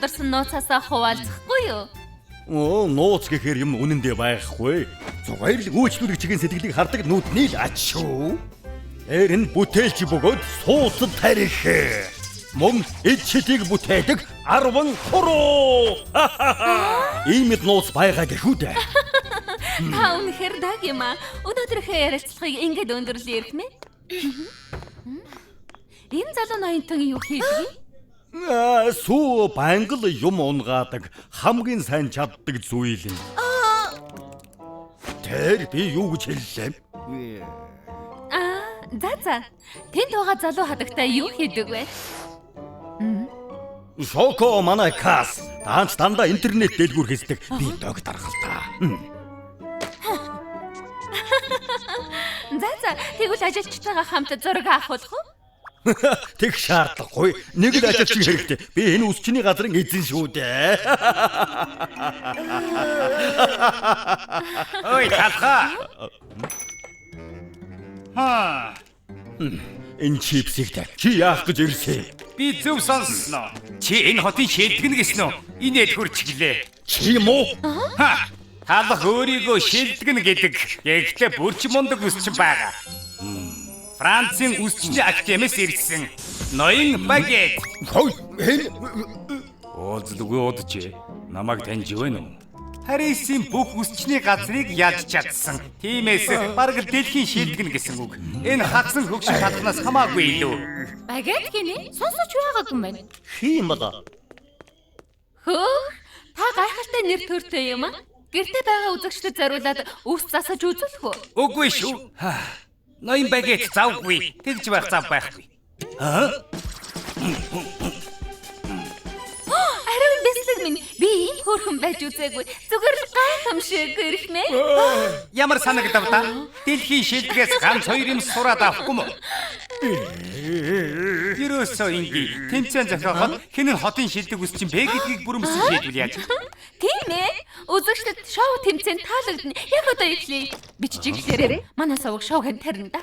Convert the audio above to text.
Дарсан нууцаасаа хуваалцахгүй юу? Оо, нууц гэхээр юм үнэндээ байхгүй. Зүгээр л үйлчлүүлэгчийн сэтгэлийг хардаг нүдний л ач шүү. Тэр нь бүтээлч бөгөөд сууцад тарих. Мөн эд шитийг бүтээдэг 13. Ийм л нууц байгаа гэхүү дээ. Та үнэхээр даг юм аа. Өнөөдрийнхөө ярилцлагыг ингэж өндөрлөе эрх мэ? Энэ залуу ноёнтон юу хийдэг юм? Аа, сүү байнга л юм унгаадаг хамгийн сайн чаддаг зүйл юм. Тэр би юу гэж хэллээ? Аа, за за. Тэнд байгаа залуу хадагтай юу хийдэг вэ? Шоко манай кас. Даанч дандаа интернет дэлгүүр хийсдэг. Би дог даргалта. За за. Тэгвэл ажилчтайгаа хамт зураг авах болох уу? Тэг шаардлагагүй. Нэг л ажилчин хэрэгтэй. Би энэ үсчний газрын эзэн шүү дээ. Ой, талхаа. Хаа, Энэ чипсийг та чи яах гэж ирсэн? би зөв сонссноо. Чи энэ хотын шилдэг нь гэсэн үү? Инээд хурцглээ. Чи юм уу? Ха, талах өөрийгөө шилдэг нь гэдэг. Гэхдээ бүрч мундаг үсчин байгаа. Францын үсчний академиэс ирсэн. Ноён багет. Хой, энэ Уулзалгүй уджээ. Намайг таньж байна уу? Парисын бүх үсчний газрыг ялж чадсан. Тиймээс бараг л дэлхийн шилдэг нь гэсэн үг. Энэ хагсан хөгшин талхнаас хамаагүй илүү. Багет гинэ? Сонсож байгаагүй юм байна. хийм бол. Хөөх, та гайхалтай нэр төртэй юм аа. Гэрте байгаа үзэгчдэд зориулаад үс засаж үзүүлэх үү? Үгүй шүү. Ноён багет завгүй. Тэгж байх зав байхгүй. Ариун бэслэг минь би ийм хөөрхөн байж үзээгүй. Зүгээр л гайхамшиг гэрхмэ. Ямар санагдав та? Дэлхийн шилдгээс ганц хоёр юм сураад авахгүй мө? Ерөөсөө инги тэмцээн зохиоход хэн нь хотын шилдэг үсчин бэ гэдгийг бүрэмсэн шийдвэл яаж? Тийм ээ. Үзэгчдэд шоу тэмцээн таалагдана. Яг одоо эхлэе. Бичиж эхлээрэй. Манай суваг шоуг нь тарина да.